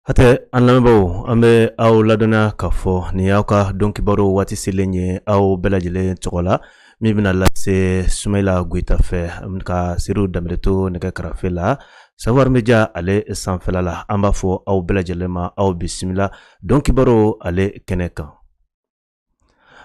Hatɛ an lamɛnbaaw, an bɛ aw ladɔnniya k'a fɔ nin y'aw ka don kibaru waati selen ye aw bɛɛ lajɛlen tɔgɔ la, min bɛna lase Sumayila Goyita fɛ ka Sedu Danbele to nɛgɛ karafe la, Savoir Media ale sanfɛla la. An b'a fɔ aw bɛɛ lajɛlen ma, aw bisimila don kibaru ale kɛnɛ kan.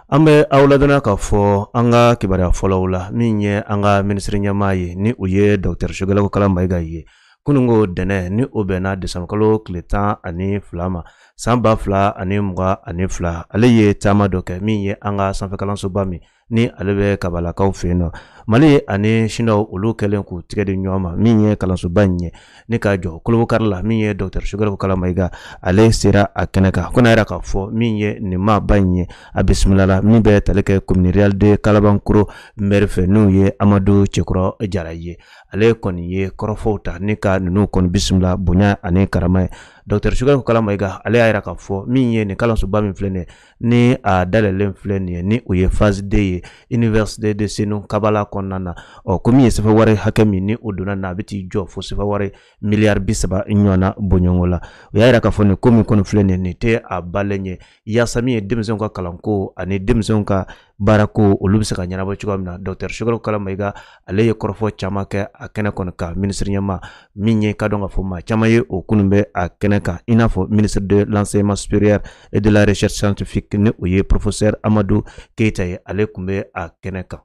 An bɛ aw ladɔnniya k'a fɔ an ka kibaruya fɔlɔw la, min ye an ka minisiri ɲɛmaa ye, ni o ye Docteur Choguel Kokalla Maïga ye, kununko dɛnɛ, ni o bɛnna desanburukalo tile 12 ma san 2022, ale ye taama dɔ kɛ min ye an ka sanfɛ kalansoba min ni ale bɛ Kabalakaw fɛ yen nɔ. Mali ani Siniwaw, olu kɛlen k'u tigɛ di ɲɔgɔn ma, min ye kalansoba in ye ni k'a jɔ Kolobokari la, min ye Docteur Choguel Kokalla Maïga, ale sera a kɛnɛ kan ko n'a yɛrɛ k'a fɔ min ye nin maaba in ye, a bisimilala min bɛ tali kɛ commune rurale de Kalabankoro maire fɛ, n'o ye Amadu Cɛkɔrɔ Jara ye. Ale kɔni ye kɔrɔfɔw ta ni ka ninnu kɔni bisimila bonya ani karama ye. Docteur Choguel Kokalla Maïga, ale y'a yira k'a fɔ min ye nin kalansoba min filɛ nin ye, ni a dayɛlɛlen filɛ nin ye, ni o ye phase 2 ye université de Senu Kabala kɔnɔna na, ɔ ko min ye CFA wari hakɛ min ni o donna na, a bɛ t'i jɔ fo CFA wari miliyari 30 ɲɔgɔnna bɔɲɔgɔnko la. O y'a yira k'a fɔ nin ko min kɔni filɛ nin ye, nin tɛ a balen ye, yaasa min ye denmisɛnw ka kalanko ani denmisɛnw ka baarako, olu bɛ se ka ɲɛnabɔ cogoya min na. Docteur Choguel Kokalla Maïga, ale ye kɔrɔfɔ caman kɛ a kɛnɛ kɔni kan. Minisiri ɲɛmaa min ye ka dɔn k'a fɔ maa caman ye o kunun bɛ a kɛnɛ kan, i n'a fɔ ministre de l'enseignement supérieur et de la recherche scientifique, ni o ye professeur Amadu Keyita ye, ale tun bɛ a kɛnɛ kan.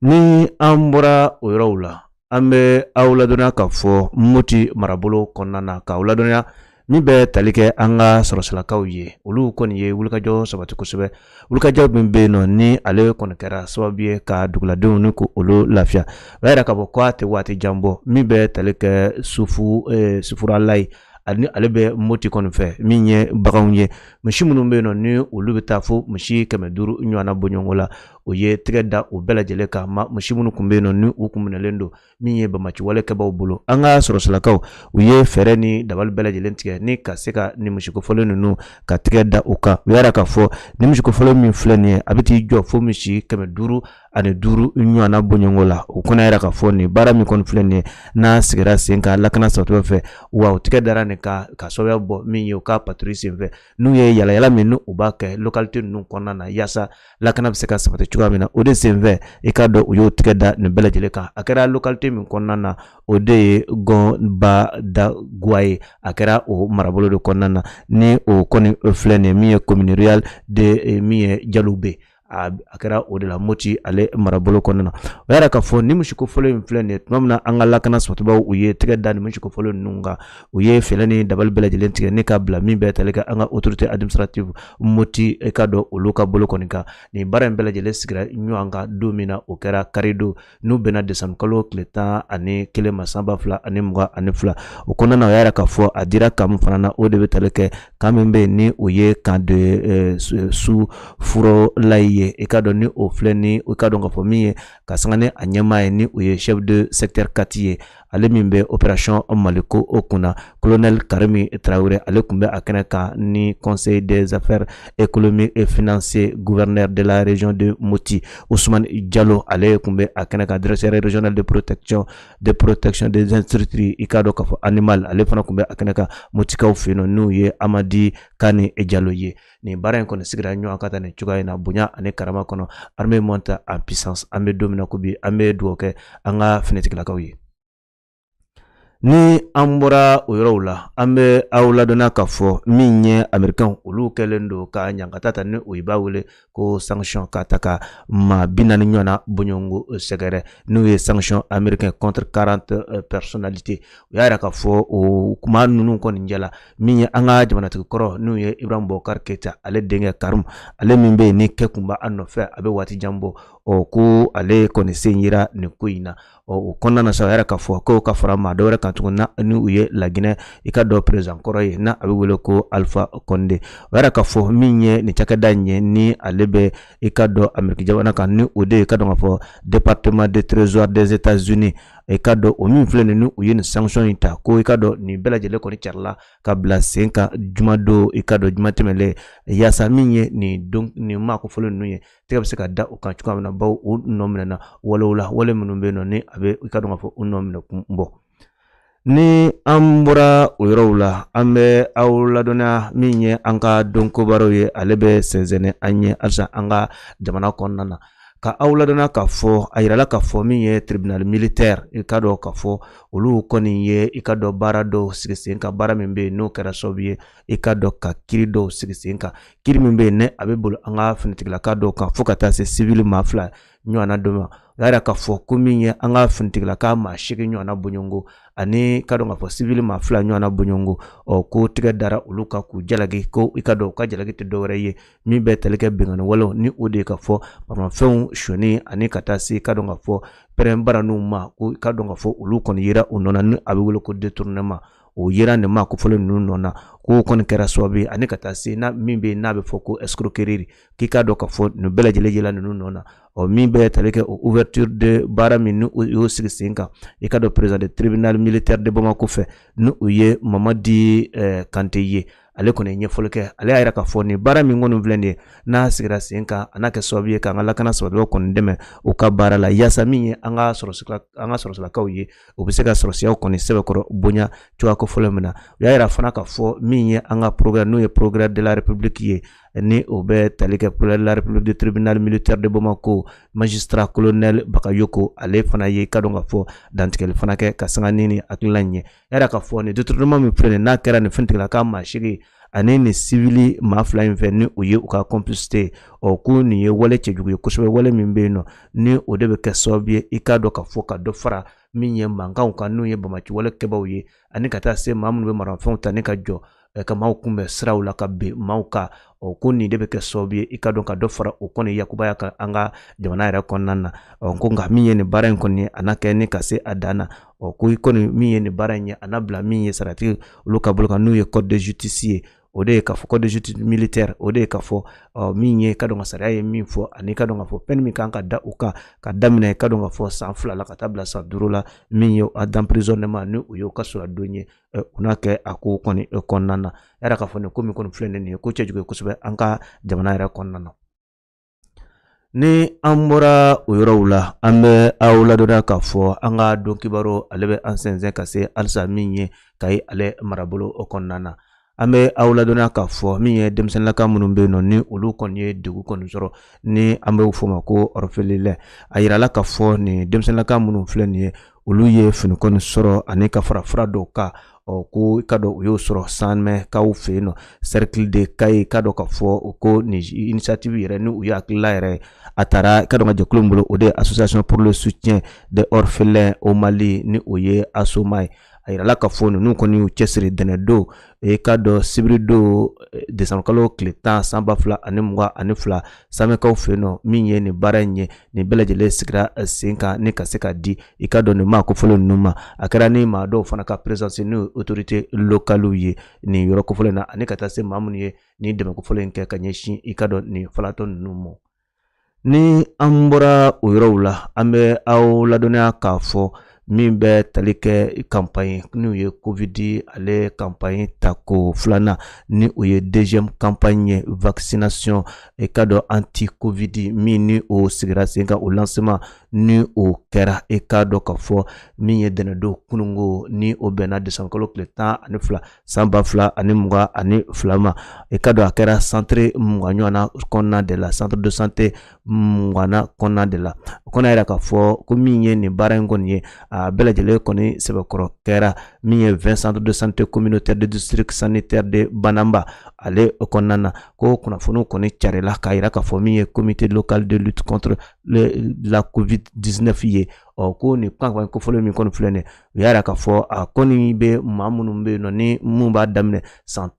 Ni an bɔra o yɔrɔw la, an bɛ aw ladɔnniya k'a fɔ Moti marabolo kɔnɔna na, k'aw ladɔnniya min bɛ tali kɛ an ka sɔrɔsilakaw ye, olu kɔni ye wulikajɔ sabati kosɛbɛ. Wulikajɔ min bɛ yen nɔ, ni ale kɔni kɛra sababu ye ka duguladenw ni ko olu lafiya, o y'a yira k'a fɔ k'a tɛ waati jan bɔ, min bɛ tali kɛ sufu sufurala ye, ani ale bɛ Moti kɔni fɛ, min ye baganw ye, misi minnu bɛ yen nɔ, ni olu bɛ taa fo misi 500 ɲɔgɔnna bɔɲɔgɔnko la, o ye tɛgɛ da o bɛɛ lajɛlen kan. Ma misi minnu tun bɛ yen nɔ, ni u kun minɛlen don min ye banbaanciwale kɛbaaw bolo, an ka sɔrɔsilakaw, u ye fɛɛrɛ ni dabali bɛɛ lajɛlen tigɛ ni ka se ka nin misikofɔlen ninnu ka tɛgɛ da u kan. U y'a yira k'a fɔ nin misikofɔlen min filɛ nin ye, a bɛ t'i jɔ fo misi 505 ɲɔgɔnna bɔɲɔgɔnko la. O kɔni y'a yira k'a fɔ nin baara min kɔni filɛ nin ye, n'a sigira sen kan lakana sabatibaaw fɛ, wa u tɛgɛ dara nin kan ka sababuya bɔ min ye u ka patrouille senfɛ, n'u ye yalayala min u b'a kɛ localité ninnu kɔnɔna na, yaasa lakana bɛ se ka sabati cogoya min na. O de senfɛ, i k'a dɔn u y'o tɛgɛ da nin bɛɛ lajɛlen kan. A kɛra localité min kɔnɔna na, o de ye Gɔnbadaguwa ye. A kɛra o marabolo de kɔnɔna na, ni o kɔni filɛ nin ye, min ye commune rurale de min ye Jalube, a kɛra o de la Moti ale marabolo kɔnɔna na. O y'a yira k'a fɔ ni misiko fɔlɔ in filɛ nin ye, tuma min na an ka lakana sabatibaaw, u ye tɛgɛ da nin misiko fɔlɔ ninnu kan, u ye fɛɛrɛ ni dabali bɛɛ lajɛlen tigɛ ni ka bila min bɛɛ tali kɛ an ka autorité administrative Moti, i k'a dɔn olu ka bolo kɔni kan. Nin baara in bɛɛ lajɛlen sigira ɲɔgɔn kan don min na, o kɛra kari don, n'u bɛnna décembre kalo tile 11 ma san 2022. O kɔnɔna na, o y'a yira k'a fɔ a dira camp min fana na, o de bɛ tali kɛ camp min bɛ yen, ni o ye camp de Sufurulayi ye. I k'a dɔn ni o filɛ ni i k'a dɔn k'a fɔ min ye ka sanga ni a ɲɛmaa ye, ni o ye chef de secteur Kati ye, ale min bɛ opération Maliko o kunna, colonel Karimi Tarawele, ale tun bɛ a kɛnɛ kan ni conseil des affaires économiques et financiers, gouverneur de la région de Moti Ousmane Diallo, ale tun bɛ a kɛnɛ kan, directeur régional de protection des industries, i k'a dɔn k'a fɔ animal, ale fana tun bɛ a kɛnɛ kan Motikaw fɛ yen nɔ, n'u ye Amadi Kani Jalo ye. Nin baara in kɔni sigira ɲɔgɔn kan ta nin cogoya in na, bonya ani karama kɔnɔ. Armée monte en puissance. An bɛ don min na ko bi, an bɛ dugawu kɛ an ka finitigilakaw ye. Ni an bɔra o yɔrɔw la, an bɛ aw ladɔnniya k'a fɔ min ye Américain, olu kɛlen don ka ɲangata ta, ni o b'a wele ko sanction, ka ta ka maa 40 ɲɔgɔnna bɔɲɔgɔnko sɛgɛrɛ, n'u ye sanction américain contre 40 personnalités. U y'a yira k'a fɔ o kuma ninnu kɔni jɛla, min ye an ka jamanatigi kɔrɔ, n'u ye Ibrahim Boubacar Keita, ale denkɛ Karim, ale min bɛ yen ni kɛ kun b'a nɔfɛ, a bɛ waati jan bɔ, ɔ ko ale kɔni sen yera nin ko in na. Ɔ o kɔnɔna na sa, o yɛrɛ k'a fɔ ko ka fara maa dɔ wɛrɛ kan tuguni, na ni u ye Laginɛ, i ka dɔn président kɔrɔ ye, n'a a bɛ wele ko Alpha Condé. O yɛrɛ k'a fɔ min ye nin cakɛda in ye, ni ale bɛ i ka dɔn Amérique jamana kan, ni o de ye i ka dɔn k'a fɔ département de trésor des États-Unis, i ka dɔn o min filɛ nin, ni u ye nin sanction in ta, ko i ka dɔn nin bɛɛ lajɛlen kɔni carila ka bila sen kan jumadon, i ka dɔn juma tɛmɛlen, yaasa min ye nin don nin maa kofɔlen ninnu ye, tɛgɛ bɛ se ka da u kan cogoya min na, bawo u nɔ minɛna walew la, wale minnu bɛ yen nɔ, ni a bɛ i ka dɔn k'a fɔ u nɔ minɛ kun bɔ. Ni an bɔra o yɔrɔw la, an bɛ aw ladɔnniya min ye an ka donkibaru ye, ale bɛ sɛnsɛn an ye halisa an ka jamana kɔnɔna na. Ka aw ladɔnniya k'a fɔ a yirala k'a fɔ min ye tribunal militaire, i ka dɔn k'a fɔ olu kɔni ye i ka dɔn baara dɔw sigi sen kan, baara min bɛ yen n'o kɛra sababu ye i ka dɔn ka kiiri dɔw sigi sen kan, kiiri min bɛ yen ne a bɛ boli an ka finitigilaka dɔw kan fo ka taa se sivili maa 2 ɲɔgɔnna dɔ ma. O y'a yira k'a fɔ ko min ye an ka finitigilaka maa 8 ɲɔgɔnna bɔɲɔgɔnko ani ka dɔn k'a fɔ sivili maa 2 ɲɔgɔnna bɔɲɔgɔnko, ko tigɛ dara olu kan k'u jalaki, ko i ka dɔn u ka jalaki tɛ dɔwɛrɛ ye min bɛ tali kɛ binkanni walew ni o de ye k'a fɔ maramafɛnw sonyani ani ka taa se ka dɔn k'a fɔ pɛrɛnbaraninw ma, ko ka dɔn k'a fɔ olu kɔni yera u nɔ na ni a bɛ wele ko détournement, o yera nin maa kofɔlen ninnu nɔ na, k'o kɔni kɛra sababu ye ani ka taa se na min bɛ yen n'a bɛ fɔ ko escroquerie, k'i k'a dɔn k'a fɔ nin bɛɛ lajɛlen yela ninnu nɔ na. Min bɛ tali kɛ o ouverture de baara min ni o y'o sigi sen kan, i ka dɔn président de tribunal militaire de Bamako fɛ ni o ye Mamadi Kante ye, ale kɔni ye ɲɛfɔli kɛ. Ale y'a yira k'a fɔ nin baara min kɔni filɛ nin ye n'a sigira sen kan, a n'a kɛ sababu ye k'an ka lakana sabatibaw kɔni dɛmɛ u ka baara la, yaasa min ye an ka sɔrɔsilakaw ye, u bɛ se ka sɔrɔsiyaw kɔni sɛbɛkɔrɔ bonya cogoya ko fɔlɔ min na. U y'a yira fana k'a fɔ min ye an ka procureur, n'o ye procureur de la République ye, ni o bɛ tali kɛ procureur de la République du tribunal militaire de Bamako, magistrat colonel Bakayoko, ale fana ye ka dɔn k'a fɔ dantigɛli fana kɛ ka sanga ni nin hakilina in ye. A y'a yira k'a fɔ nin détournement min filɛ nin n'a kɛra nin finitigilaka maa 8 ani nin sivili maa 2 in fɛ ni o ye u ka complicité, ko nin ye wale cɛjugu ye kosɛbɛ, wale min bɛ yen nɔ ni o de bɛ kɛ sababu ye i k'a dɔn k'a fɔ ka dɔ fara min ye mankanw kan n'u ye bamaci wale kɛbaaw ye, ani ka taa se maa minnu bɛ maramafɛnw ta ni ka jɔ ka maaw kunbɛn siraw la ka bin maaw kan, ko nin de bɛ kɛ sababu ye i ka dɔn ka dɔ fara o kɔni yakubaya kan an ka jamana yɛrɛ kɔnɔna na. Ko nka min ye nin baara in kɔni ye, a n'a kɛ ni ka se a dan na. Ko i kɔni min ye nin baara in ye, a n'a bila min ye sarati olu ka bolo kan n'u ye code de justice ye, o de ye k'a fɔ code de justice militaire, o de ye k'a fɔ min ye ka dɔn ka sariya ye min fɔ, ani ka dɔn k'a fɔ peine min kan ka da u kan ka daminɛ ka dɔn k'a fɔ san 2 la ka taa bila san 5 la, min ye d'emprisonnement ni o ye u ka sɔrɔdon ye, u n'a kɛ a ko kɔni kɔnɔna na. Y'a k'a fɔ nin ko min kɔni filɛ nin ye ko cɛjugu ye kosɛbɛ an ka jamana yɛrɛ kɔnɔna na. Ni an bɔra o yɔrɔw la, an bɛ aw ladɔnniya k'a fɔ an ka don kibaru ale bɛ an sɛnsɛn ka se halisa min ye Kayi ale marabolo kɔnɔna na. An bɛ aw ladɔnniya k'a fɔ min ye denmisɛnninlaka minnu bɛ yen nɔ ni olu kɔni ye degun kɔni sɔrɔ ni an bɛ f'o ma ko orphelinat, a yirala k'a fɔ nin denmisɛnninlaka minnu filɛ nin ye, olu ye fini kɔni sɔrɔ ani ka fara fura dɔw kan, ko i ka dɔn u y'o sɔrɔ Sanmɛkaw fɛ yen nɔ cercle de Kayi, ka dɔn k'a fɔ ko nin initiative yɛrɛ ni u ye hakilila yɛrɛ a taara ka dɔn ka jɛkulu min bolo, o de ye association pour le soutien des orphelins au Mali ni o ye ASOMA ye. A yirala k'a fɔ ninnu kɔni y'u cɛsiri dɛnɛn i ka dɔn sibiri don décembre kalo tile 10 san 2022 Samɛkaw fɛ yen nɔ, min ye nin baara in ye nin bɛɛ lajɛlen sigira sen kan ni ka se ka di i ka dɔn nin maa kofɔlen ninnu ma. A kɛra ni maa dɔw fana ka présence n'o ye autorité locale ye nin yɔrɔ kofɔlen na, ani ka taa se maa minnu ye nin dɛmɛ kofɔlen in kɛ ka ɲɛsin i ka dɔn nin falatɔ ninnu ma. Ni an bɔra o yɔrɔw la, an bɛ aw ladɔnniya k'a fɔ min bɛ tali kɛ campagne n'o ye Covid ale campagne tako 2nan ni o ye deuxième campagne ye vaccination i ka dɔn anti Covid min ni o sigira sen kan, o lancement ni o kɛra i k'a dɔn k'a fɔ min ye dɛnɛndon kununko ni o bɛnna décembre kalo tile 12 san 2022 ma. I ka dɔn a kɛra centre 20 ɲɔgɔnna kɔnɔna de la, centre de santé 20 kɔnɔna de la. O kɔnɔ yira k'a fɔ ko min ye nin baara in kɔni ye, a bɛɛ lajɛlen kɔni sɛbɛkɔrɔ kɛra min ye 20 centres de santé communautaire de district sanitaire de Banamba ale kɔnɔna na, ko kunnafoniw kɔni carila k'a yira k'a fɔ min ye comité local de lutte contre la Covid-19 ye. Ko nin campagne kofɔlen min kɔni filɛ nin ye, u y'a yira k'a fɔ a kɔni bɛ maa minnu bɛ yen nɔ ni mun b'a daminɛ san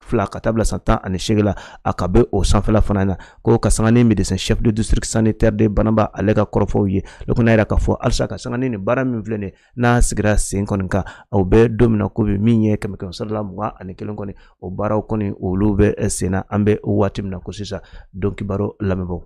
12 ka taa bila san 18 la, a ka bɛ o sanfɛla fana na, ko ka sanga ni médecin chef de district sanitaire de Banamba ale ka kɔrɔfɔw ye. O kɔni y'a yira k'a fɔ halisa ka sanga ni nin baara min filɛ nin ye n'a sigira sen kɔni kan, o bɛ don min na ko bi min ye 100 121 kɔni o baaraw kɔni olu bɛ sen na an bɛ waati min na ko sisan. Don kibaru lamɛnbaaw,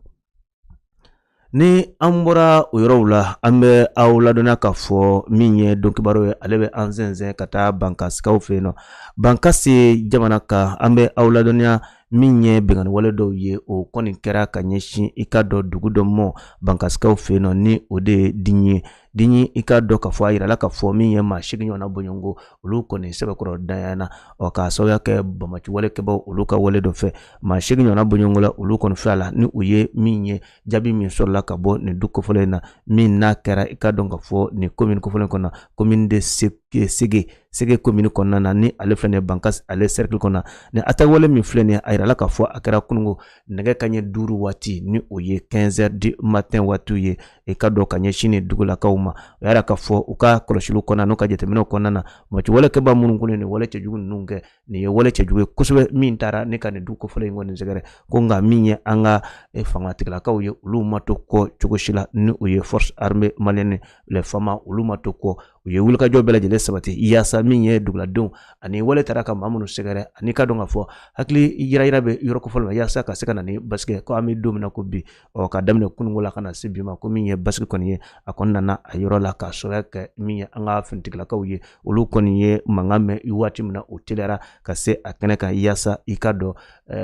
ni an bɔra o yɔrɔw la, an bɛ aw ladɔnniya k'a fɔ min ye don kibaru ye, ale bɛ an sɛnsɛn ka taa Bankasikaw fɛ yen nɔ, Bankasi jamana kan. An bɛ aw ladɔnniya min ye binkanni wale dɔw ye, o kɔni kɛra ka ɲɛsin i ka dɔn dugu dɔ mɔ Bankasikaw fɛ yen nɔ ni o de ye Diɲɛ. Diɲi i k'a dɔn k'a fɔ a yirala k'a fɔ min ye maa 8 ɲɔgɔnna bɔɲɔgɔnko olu kɔni sɛbɛkɔrɔ danyana. Ɔ k'a sababuya kɛ bamaci walekɛbaw olu ka wale dɔ fɛ, maa 8 ɲɔgɔnna bɔɲɔgɔnko la olu kɔni fila la, ni u ye min ye jaabi min sɔrɔla ka bɔ nin du kofɔlen in na, min n'a kɛra i k'a dɔn k'a fɔ nin commune kofɔlen kɔnɔ, commune de Sege, Sege commune kɔnɔna na, ni ale filɛ nin ye Bankas ale cercle kɔnɔna. Ni attaque wale min filɛ nin ye, a yirala k'a fɔ a kɛra kununko nɛgɛ kanɲɛ 5 waati, ni o ye 15 heures du matin waati ye, i ka dɔn ka ɲɛsin nin dugulakaw ma. O y'a yira k'a fɔ u ka kɔlɔsiliw kɔnɔna n'u ka jateminɛw kɔnɔna na, banbaanci walekɛbaa minnu kɔni nin wale cɛjugu ninnu kɛ, nin ye wale cɛjugu ye kosɛbɛ min taara ne ka nin du kofɔlen in kɔni sɛgɛrɛ. Ko nka min ye an ka fangatigilakaw ye, olu ma to kɔ cogo si la, ni o ye force armée malienne les FAMa, olu ma to kɔ. U ye wulikajɔ bɛɛ lajɛlen sabati yaasa min ye duguladenw ani wale taara ka maa minnu sɛgɛrɛ, ani ka dɔn k'a fɔ hakili yira bɛ yɔrɔ kofɔlen ma yaasa ka se ka na ni basigi. Ko an bɛ don min na ko bi, ɔ ka daminɛ kununko la ka na se bi ma, ko min ye basigi kɔni ye, a kɔni nana a yɔrɔ la k'a sababuya kɛ min ye an ka finitigilakaw ye, olu kɔni ye mankan mɛn waati min na, u teliyara ka se a kɛnɛ kan yaasa i ka dɔn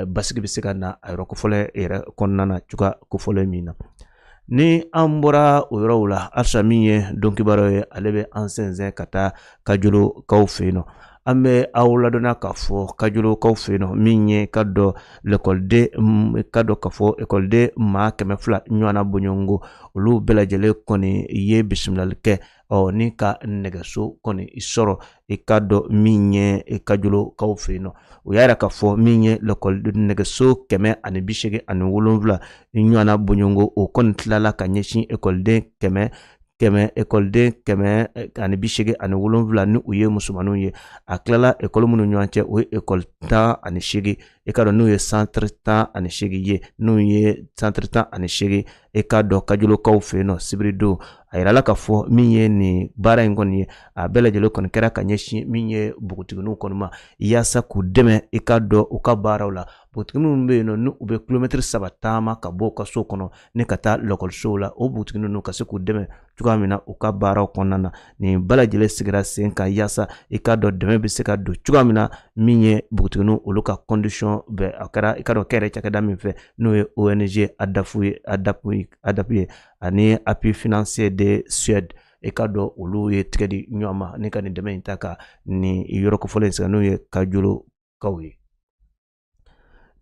basigi bɛ se ka na a yɔrɔ kofɔlen yɛrɛ kɔnɔna na cogoya kofɔlen min na. Ni an bɔra o yɔrɔw la, halisa min ye don kibaruyaw ye, ale bɛ an sɛnsɛn ka taa Kajolokaw fɛ yen nɔ. An bɛ aw ladɔnniya k'a fɔ Kajolokaw fɛ yen nɔ, min ye ka dɔn lekɔliden, ka dɔn k'a fɔ ekɔliden maa 200 ɲɔgɔnna bɔɲɔgɔnko, olu bɛɛ lajɛlen kɔni ye bisimilali kɛ, ɔ ni ka nɛgɛso kɔni sɔrɔ i ka dɔn min ye Kajolokaw fɛ yen nɔ. O y'a yira k'a fɔ min ye lekɔliden nɛgɛso 187 ɲɔgɔnna bɔɲɔgɔnko, o kɔni tilala ka ɲɛsin ekɔliden kɛmɛ kɛmɛ ekɔliden 187 ni u ye musomaninw ye. A tilala ekɔli minnu ɲɔgɔn cɛ, o ye ekɔli 18, i k'a dɔn n'o ye centre 18 ye, n'o ye centre 18, i k'a dɔn Kajolokaw fɛ yen nɔ sibiridon. A yirala k'a fɔ min ye nin baara in kɔni ye, a bɛɛ lajɛlen kɔni kɛra ka ɲɛsin min ye npogotigininw kɔni ma, yaasa k'u dɛmɛ i k'a dɔn u ka baaraw la. Npogotigi minnu bɛ yen nɔ, n'u bɛ kilomɛtiri 3 taama ka bɔ u ka so kɔnɔ ni ka taa lakɔlisow la, o npogotigi ninnu ka se k'u dɛmɛ cogoya min na u ka baaraw kɔnɔna na. Nin bɛɛ lajɛlen sigira sen kan yaasa i k'a dɔn dɛmɛ bɛ se ka don cogoya min na min ye npogotigininw olu ka condition bɛɛ. A kɛra i k'a dɔn kɛrɛ cakɛda min fɛ, n'o ye ONG ADAF ye, ADAP ye, ani appui financier de Suède, i k'a dɔn olu ye tigɛ di ɲɔgɔn ma ni ka nin dɛmɛ in ta ka nin yɔrɔ kofɔlen in sigi, n'o ye Kajolokaw ye.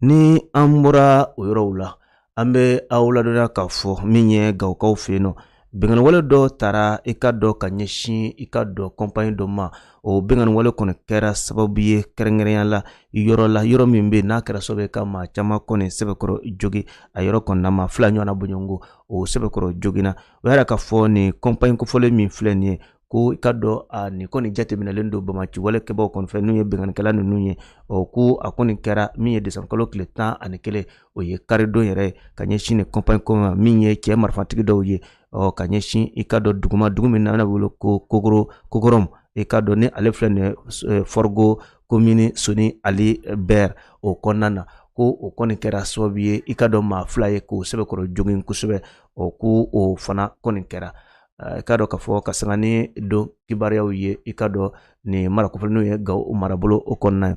Ni an bɔra o yɔrɔw la, an bɛ aw ladɔnniya k'a fɔ min ye Gawokaw fɛ yen nɔ, binkanni wale dɔ taara i ka dɔn ka ɲɛsin i ka dɔn kɔnpaɲi dɔ ma. O binkanni wale kɔni kɛra sababu ye kɛrɛnkɛrɛnya la yɔrɔ la, yɔrɔ min bɛ yen n'a kɛra sababu ye ka maa caman kɔni sɛbɛkɔrɔ jogi a yɔrɔ kɔnɔna, maa 2 ɲɔgɔnna bɔɲɔgɔnko o sɛbɛkɔrɔ joginna. O y'a yira k'a fɔ nin kɔnpaɲi kofɔlen min filɛ nin ye, ko i ka dɔn a nin kɔni jateminɛlen don banbaanci wale kɛbaw kɔni fɛ, n'u ye binkannikɛla ninnu ye. Ɔ ko a kɔni kɛra min ye desanburu kalo tile 11, o ye karidon yɛrɛ ye, ka ɲɛsin nin kɔnpaɲi ko ma, min ye cɛ marifatigi dɔw ye, ɔ ka ɲɛsin i ka dɔn duguma, dugu min n'a bɛ wele ko Kokoro, Kokorom, i ka dɔn ni ale filɛ nin ye Forgo commune Soni Ali Ber o kɔnɔna na. Ko o kɔni kɛra sababu ye i ka dɔn maa 2 ye k'o sɛbɛkɔrɔ jogin kosɛbɛ. Ɔ ko o fana kɔni kɛra i k'a dɔn k'a fɔ ka sanga ni don kibaruyaw ye, i k'a dɔn nin mara kofɔlen n'o ye Gawo marabolo o kɔnɔna ye.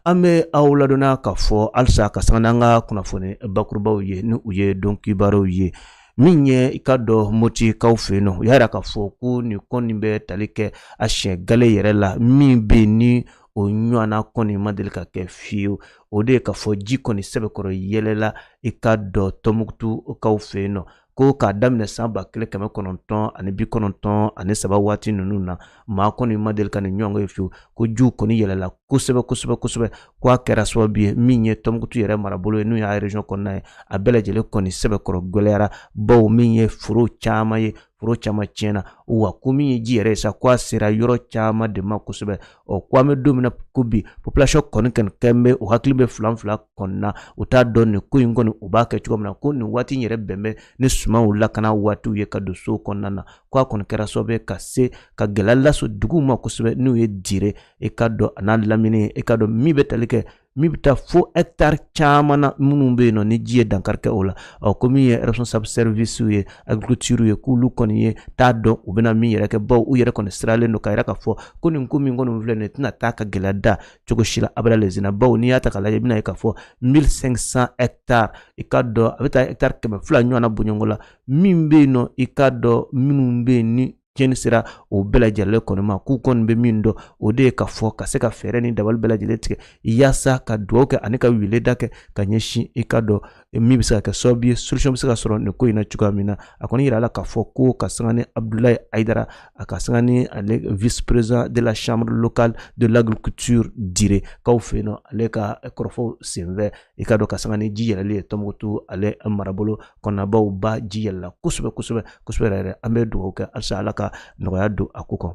An bɛ aw ladɔnniya k'a fɔ halisa ka sanga n'an ka kunnafoni bakurubaw ye, ni u ye don kibaruyaw ye, min ye i k'a dɔn Motikaw fɛ yen nɔ, u y'a yira k'a fɔ ko nin kɔni bɛ tali kɛ a siɲɛ gale yɛrɛ la, min bɛ yen ni o ɲɔgɔnna kɔni ma deli ka kɛ fiyewu. O de ye k'a fɔ ji kɔni sɛbɛkɔrɔ yɛlɛla i k'a dɔn Tɔnbukutukaw fɛ yen nɔ, ko k'a daminɛ san 1993 waati ninnu na, maa kɔni ma deli ka nin ɲɔgɔn ye fiyewu. Ko jiw kɔni yɛlɛla kosɛbɛ kosɛbɛ kosɛbɛ, ko a kɛra sababu ye min ye Tɔnbukutu yɛrɛ marabolo ye, n'o y'a région kɔnɔna ye, a bɛɛ lajɛlen kɔni sɛbɛkɔrɔ gɛlɛyara, bawo min ye foro caman ye, foro caman tiɲɛna, wa ko min ye ji yɛrɛ ye sa, ko a sera yɔrɔ caman de ma kosɛbɛ. Ɔ ko an bɛ don min na ko bi, population kɔni kɔni kɛn bɛ, o hakili bɛ filan fila kɔni na, u t'a dɔn nin ko in kɔni u b'a kɛ cogo min na. Ko nin waati in yɛrɛ bɛn bɛ ni sumanw lakana waatiw ye ka don so kɔnɔna na, ko a kɔni kɛra sababu ye ka se ka gɛlɛya lase duguw ma kosɛbɛ, n'u ye Dire i ka dɔn a n'a lamini, i ka dɔn min bɛ tali kɛ min bɛ taa fo hectare caman na minnu bɛ yen nɔ ni ji ye dankari kɛ o la. Ɔ ko min ye responsable service ye, agriculture ye, k'olu kɔni ye t'a dɔn u bɛna min yɛrɛ kɛ, bawo u yɛrɛ kɔni siralen don k'a yira k'a fɔ ko nin ko min kɔni filɛ nin tɛna taa ka gɛlɛya da cogo si la abada lezina, bawo n'i y'a ta k'a lajɛ i bɛna ye k'a fɔ 1500 hectares, i k'a dɔn a bɛ taa hectare 200 ɲɔgɔnna bɔɲɔgɔnko la, min bɛ yen nɔ i k'a dɔn minnu bɛ yen ni Tiɲɛni sera o bɛɛ lajɛlen kɔni ma. K'u kɔni bɛ min dɔn, o de ye ka fɔ ka se ka fɛɛrɛ ni dabali bɛɛ lajɛlen tigɛ yaasa ka dugawu kɛ ani ka weleda kɛ ka ɲɛsin i ka dɔn min bɛ se ka kɛ sababu ye, solution bɛ se ka sɔrɔ nin ko in na cogoya min na. A kɔni yira la k'a fɔ ko ka sanga ni Abdoulaye Aïdara, a ka sanga ni ale vice président de la chambre locale de l'agriculture Diré kaw fɛ yen nɔ, ale ka kɔrɔfɔw senfɛ, i ka dɔn ka sanga ni ji yɛlɛli ye Tɔnbukutu ale marabolo kɔnɔnabaw ba ji yɛlɛla kosɛbɛ kosɛbɛ kosɛbɛ yɛrɛ. An bɛ dugawu kɛ halisa Ala ka nɔgɔya don a ko kan.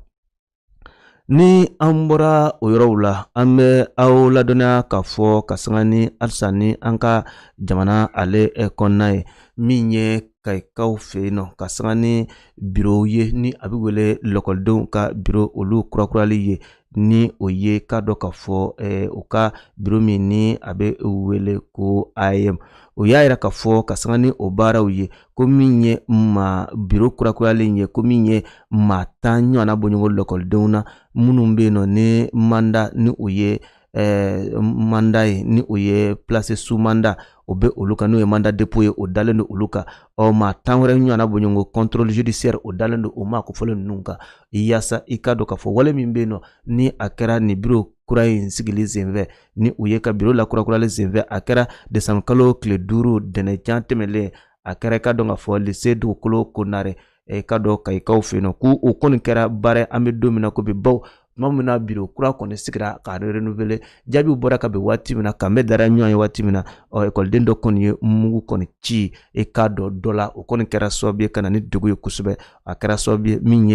Ni an bɔra o yɔrɔw la, an bɛ aw ladɔnniya k'a fɔ ka sanga ni halisa ni an ka jamana ale kɔnɔna ye, min ye Kayikaw fɛ yen nɔ, ka sanga ni biro ye ni a bɛ wele lɔkɔlidenw ka biro, olu kurakurali ye, ni o ye k'a dɔn k'a fɔ u ka biro min ni a bɛ wele ko AEM. O y'a yira k'a fɔ ka sanga ni o baaraw ye, ko min ye maa biro kurakuralen ye, ko min ye maa 10 ɲɔgɔnna bɔɲɔgɔn lɔkɔlidenw na minnu bɛ yen nɔ ni mandat ni o ye mandat ye, ni o ye placé sous mandat, o bɛ olu kan, n'o ye mandat dépôt ye, o dalen don olu kan. Ɔ maa 10 wɛrɛ ɲɔgɔnna bɔɲɔgɔn contrôle judiciaire, o dalen don o maa kofɔlen ninnu kan, yaasa i ka dɔn k'a fɔ wale min bɛ yen nɔ ni a kɛra nin biro kura in sigili senfɛ, ni u ye ka biro la kurakurali senfɛ, a kɛra décembre kalo tile 5 dɛnɛjan tɛmɛlen, a kɛra i ka dɔn k'a fɔ lycée Dugukolo Konare, i ka dɔn Kayikaw fɛ yen nɔ, k'u o kɔni kɛra baara ye. An bɛ don min na ko bi, baw tuma min na biro kura kɔni sigira k'a renouveler, jaabiw bɔra ka bɛn waati min na, kan bɛɛ dara ɲɔgɔn ye waati min na, ɔ ekɔliden dɔ kɔni ye mugu kɔni ci i k'a dɔn dɔ la, o kɔni kɛra sababu ye ka na ni degun ye kosɛbɛ. A kɛra sababu ye min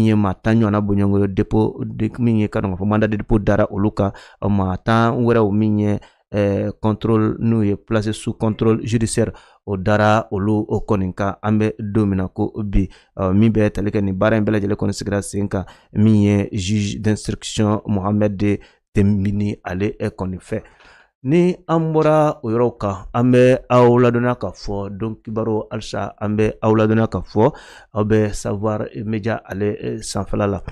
ye maa 10 ɲɔgɔnna bɔɲɔgɔn dépôt, min ye ka dɔn k'a fɔ mandat de dépôt dara olu kan, maa 10 wɛrɛw min ye contrôle, n'u ye placé sous contrôle judiciaire, o dara olu o kɔni kan. An bɛ don min na ko bi, min bɛ tali kɛ nin baara in bɛɛ lajɛlen kɔni sigira sen kan, min ye juge d'instruction Mohamed de Tembini ale kɔni fɛ. Ni an bɔra o yɔrɔw kan, an bɛ aw ladɔnniya k'a fɔ don kibaru halisa, an bɛ aw ladɔnniya k'a fɔ aw bɛ Savoir Media ale sanfɛla la.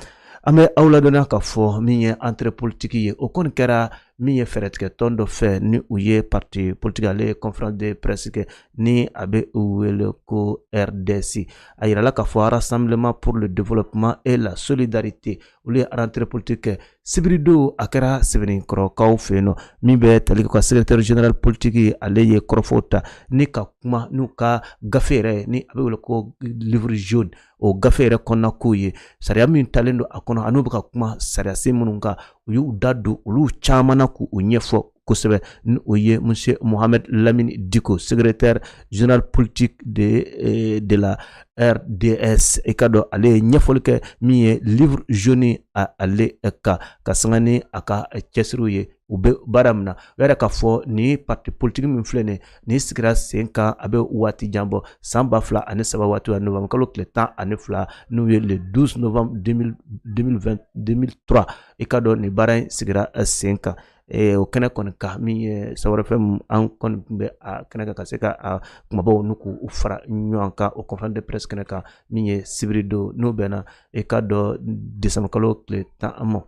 An bɛ aw ladɔnniya k'a fɔ min ye entrée politique ye, o kɔni kɛra min ye fɛɛrɛtigɛtɔn dɔ fɛ ni u ye parti politique ale ye conférence de presse kɛ ni a bɛ wele ko RDS. A yirala k'a fɔ Rassemblement pour le développement et la solidarité, olu ye rentrée politique kɛ sibiridon, a kɛra Sɛbɛnnikɔrɔkaw fɛ yen nɔ. Min bɛ tali kɛ ka secrétaire général politique, ale ye kɔrɔfɔw ta ni ka kuma n'u ka gafe yɛrɛ ni a bɛ wele ko livre jaune, o gafe yɛrɛ kɔnɔna kow ye, sariya min talen don a kɔnɔ, ani u bɛ ka kuma sariya sen minnu kan, u y'u da don olu caman na k'u ɲɛfɔ kosɛbɛ. Ni o ye monsieur Mohamed Lamine Dicko, secrétaire général politique de la RDS, i ka dɔn ale ye ɲɛfɔli kɛ min ye livre jaune ale kan, ka sanga ni a ka cɛsiriw ye u bɛ baara min na. O yɛrɛ k'a fɔ ni parti politique min filɛ nin ye, nin sigira sen kan a bɛ waati jan bɔ, san 2003 waati la, novembre kalo tile 12, n'u ye le 12 novembre 2023, i ka dɔn nin baara in sigira sen kan. O kɛnɛ kɔni kan, min ye Sawara FM, an kɔni tun bɛ a kɛnɛ kan ka se ka a kumabaw n'u k'u fara ɲɔgɔn kan o conférence de presse kɛnɛ kan, min ye sibiri don, n'o bɛnna i ka dɔn décembre kalo tile 10 ma.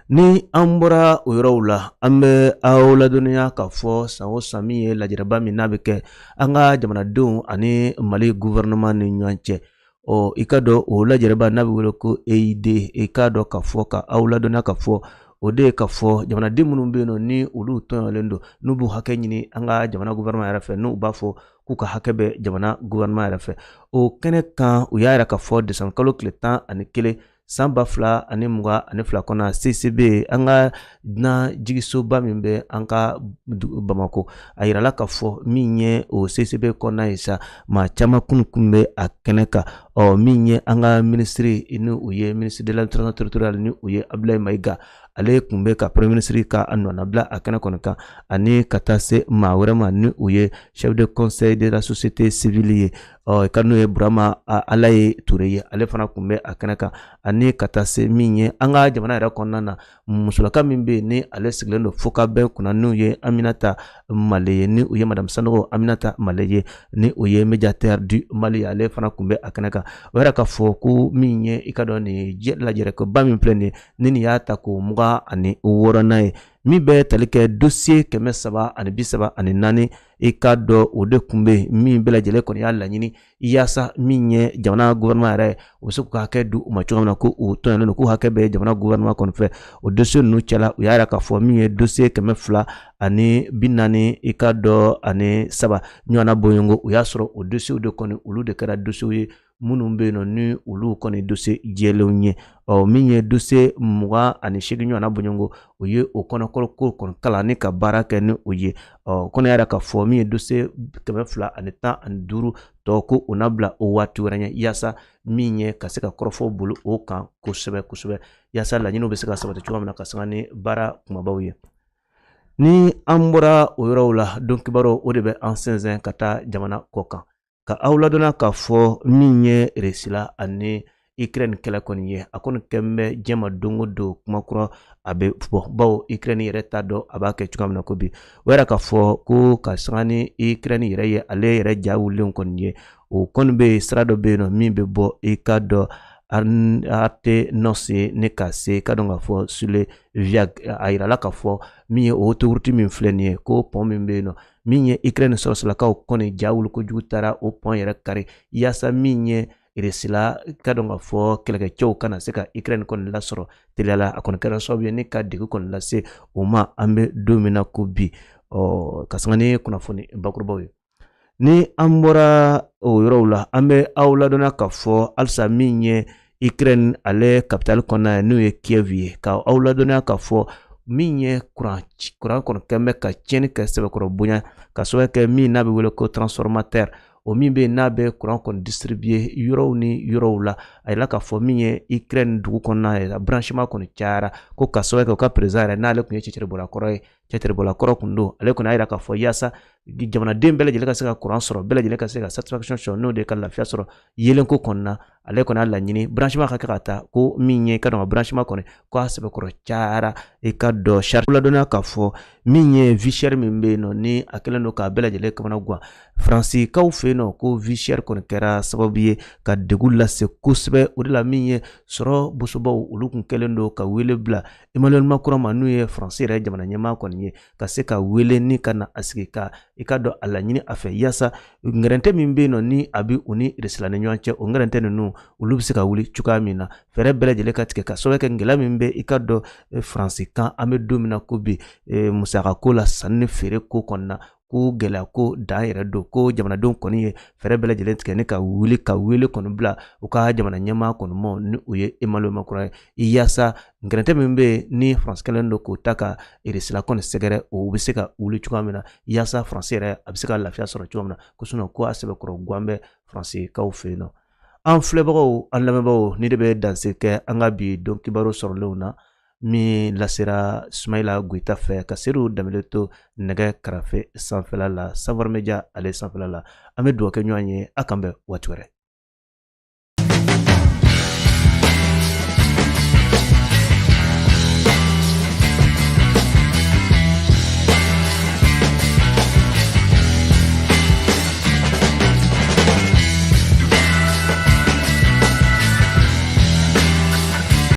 Ni an bɔra o yɔrɔw la, an bɛ aw ladɔnniya k'a fɔ san o san min ye lajɛrɛba min n'a bɛ kɛ an ka jamanadenw ani Mali gouvernement ni ɲɔgɔn cɛ, ɔ i ka dɔn o lajɛrɛba n'a bɛ wele ko EID, i k'a dɔn k'a fɔ ka aw ladɔnniya k'a fɔ o de ye k'a fɔ jamanaden minnu bɛ yen nɔ ni olu tɔɲɔlen don, n'u b'u hakɛ ɲini an ka jamana gouvernement yɛrɛ fɛ, n'u b'a fɔ k'u ka hakɛ bɛ jamana gouvernement yɛrɛ fɛ. O kɛnɛ kan, u y'a yira k'a fɔ décembre kalo tile 11 san 2022 kɔnɔ, CCB, an ka dunan jigisoba min bɛ an ka Bamako, a yirala k'a fɔ min ye o CCB kɔnɔna ye sa, maa caman kun bɛ a kɛnɛ kan. Ɔ min ye an ka minisiri, ni o ye ministre de l'administration territoriale, ni o ye Abdoulaye Maïga, ale tun bɛ ka premier ministre ka a nɔnabila a kɛnɛ kɔni kan, ani ka taa se maa wɛrɛ ma ni o ye chef de conseil de la société civile ye, ɔ ka n'o ye Burama Alaye Ture ye, ale fana tun bɛ a kɛnɛ kan, ani ka taa se min ye an ka jamana yɛrɛ kɔnɔna na, musolaka min bɛ yen ni ale sigilen don fo ka bɛn kunna, n'o ye Aminata Male ye, ni o ye madame Sanogo Aminata Male ye, ni o ye médiateur du Mali, ale fana tun bɛ a kɛnɛ kan. kan. O yɛrɛ k'a fɔ ko min ye i ka dɔn nin lajɛrɛkoba min filɛ nin ye, ni nin y'a ta ko 26nan ye, min bɛ tali kɛ dossier 334, i k'a dɔn o de tun bɛ yen, min bɛɛ lajɛlen kɔni y'a laɲini yaasa min ye jamana gouvernement yɛrɛ u bɛ se k'u hakɛ di u ma cogoya min na, ko u tɔɲɔnen don, k'u hakɛ bɛ jamana gouvernement kɔni fɛ. O dossier ninnu cɛla, u y'a yira k'a fɔ min ye dossier 243, i k'a dɔn ani saba ɲɔgɔnna bɔɲɔgɔnko, u y'a sɔrɔ o dossier de kɔni olu de kɛra dossier ye minnu bɛ yen nɔ ni olu kɔni dossier jɛlenw ye. Min ye dossier 28 ɲɔgɔnna bɔɲɔgɔnko, o ye o kɔnɔkɔrɔ ko kɔni kalan ni ka baara kɛ ni o ye. Kɔni y'a yira k'a fɔ min ye dossier 215 tɔ, ko o na bila o waati wɛrɛ ɲɛ, yaasa min ye ka se ka kɔrɔfɔ boli o kan kosɛbɛ kosɛbɛ, yaasa laɲiniw bɛ se ka sabati cogoya min na ka sanga ni baara kumabaw ye. Ni an bɔra o yɔrɔw la, don kibaru o de bɛ an sɛnsɛn ka taa jamana kɔ kan, ka aw ladɔnna k'a fɔ min ye Russie ani Ukraine kɛlɛ kɔni ye, a kɔni kɛlen bɛ diɲɛ ma don o don kuma kura a bɛ bɔ, bawo Ukraine yɛrɛ t'a dɔn a b'a kɛ cogoya min na ko bi. O yɛrɛ k'a fɔ ko ka sanga ni Ukraine yɛrɛ ye, ale yɛrɛ ja wulilen kɔni ye, o kɔni bɛ yen, sira dɔ bɛ yen nɔ min bɛ bɔ i ka dɔn Artenos ne ka se ka dɔn k'a fɔ Suleviak, a yirala k'a fɔ min ye o autoroute min filɛ nin ye, ko pont min bɛ yen nɔ min ye Ukraine sɔrɔsilakaw kɔni ja wuli kojugu taara o pont yɛrɛ kari, yaasa min ye Russie ka dɔn k'a fɔ kɛlɛkɛcɛw kana se ka Ukraine kɔni lasɔrɔ teliya la. A kɔni kɛra sababu ye ni ka degun kɔni lase o ma an bɛ don min na ko bi. Ka sanga ni kunnafoni bakurubaw ye. Ni an bɔra o yɔrɔw la, an bɛ aw ladɔnniya k'a fɔ halisa min ye Ukraine ale capitale kɔnɔna ye, n'o ye Kiev ye, ka aw ladɔnniya k'a fɔ min ye kuran kɔni kɛlen bɛ ka tiɲɛni kɛ sɛbɛkɔrɔ bonya, ka sababu kɛ min n'a bɛ wele ko transformateur, o min bɛ yen n'a bɛ kuran kɔni distribuer yɔrɔw ni yɔrɔw la. A yira k'a fɔ min ye Ukraine dugu kɔnɔna ye, branchement kɔni cayara, ko ka sababu kɛ u ka président yɛrɛ n'ale tun ye cɛcɛribɔla kɔrɔ ye, cɛcɛribɔla kɔrɔ kun don, ale kɔni y'a yira k'a fɔ yaasa jamanaden bɛɛ lajɛlen ka se ka kuran sɔrɔ, bɛɛ lajɛlen ka se ka satisfaction sɔrɔ, n'o de ye ka lafiya sɔrɔ yeelenko kɔnɔna, ale kɔni y'a laɲini branchement ka kɛ ka taa, ko min ye ka dɔn ka branchement kɔni ko a sɛbɛkɔrɔ cayara. I ka dɔn charge ladɔnniya k'a fɔ min ye vie chère min bɛ yen nɔ ni a kɛlen don k'a bɛɛ lajɛlen kamana gan Faransikaw fɛ yen nɔ, ko vie chère kɔni kɛra sababu ye ka degun lase kosɛbɛ. O de la min ye sɔrɔ bosobaw olu kun kɛlen don ka wele bila Emmanuel Macron ma, n'o ye Faransi yɛrɛ jamana ɲɛmaa kɔni ye, ka se ka wele ni ka na a sigi ka i ka dɔn a laɲini a fɛ, yaasa ngɛrɛntɛ min bɛ yen nɔ ni a bɛ u ni Russie ni ɲɔgɔn cɛ, o ngɛrɛntɛ ninnu olu bɛ se ka wuli cogoya min na, fɛɛrɛ bɛɛ lajɛlen ka tigɛ ka sababu kɛ gɛlɛya min bɛ i ka dɔn Faransi kan an bɛ don min na ko bi, musaka ko la, sanni ni feere ko kɔnɔna, ko gɛlɛya ko dan yɛrɛ don, ko jamanadenw kɔni ye fɛɛrɛ bɛɛ lajɛlen tigɛ ni ka wuli ka wele kɔni bila u ka jamana ɲɛmaa kɔni ma, ni o ye Emmanuel Macron ye, yaasa ngɛrɛntɛ min bɛ yen ni Faransi kɛlen don k'o ta ka Russie kɔni sɛgɛrɛ, o bɛ se ka wuli cogoya min na, yaasa Faransi yɛrɛ a bɛ se ka lafiya sɔrɔ cogoya min na, ko sinɔn ko a sɛbɛkɔrɔ gan bɛ Faransikaw fɛ yen nɔ. An filɛbagaw, an lamɛnbagaw, ni de bɛ danse kɛ an ka bi don kibaru sɔrɔlenw na min lasera Sumayila Goyita fɛ, ka Seydou Danbele to nɛgɛ karafe sanfɛla la, Savoir Media ale sanfɛla la. An bɛ dugawu kɛ ɲɔgɔn ye, a k'an bɛn waati wɛrɛ.